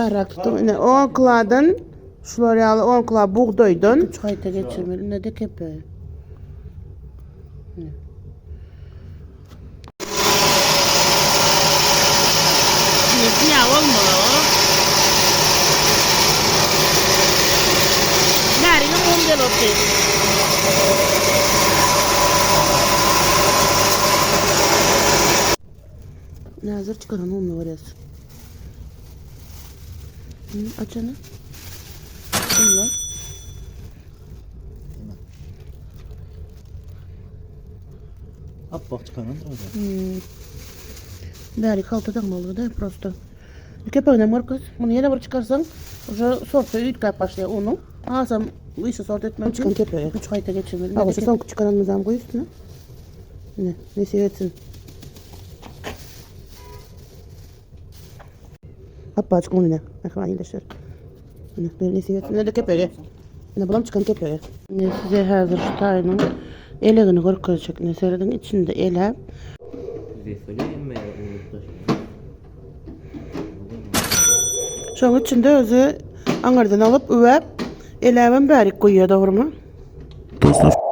Bärräk tutuň. Ine 10 kilodan şular ýaly 10 kilo bugdaýdan 3 gaýta geçirmeli. Ine de kepe. Ne olmaly o? Bärine mum gelopdy. Nazır çıkaran onunla varýas. Aç onu. Onunla. Appak çıkaran da Hmm. Bäri haltadan boldy da prosto. Köpegine görkez. Muny ýene bir çykarsaň, уже sorty üýtgäp başlaýar onuň. Hasam işi sort etmek üçin Çıkan köpegi. Üç gaýta geçirmeli. Bak şu soňky çykaranymyzam goý üstüne. Ine, nesip etsin. Appaçyk un ine. Mähriban ildeşler. Ine, bir nesip etsin. Ine de kepegi. Ine bulam çykan kepegi. Ine size häzir şu taýynyň elegini görkezjek. Ine serediň içinde eläp. Şoň içinde özi aňyrdan alyp üwäp, eläbem bärik goýýar dogrymy? Dostlar.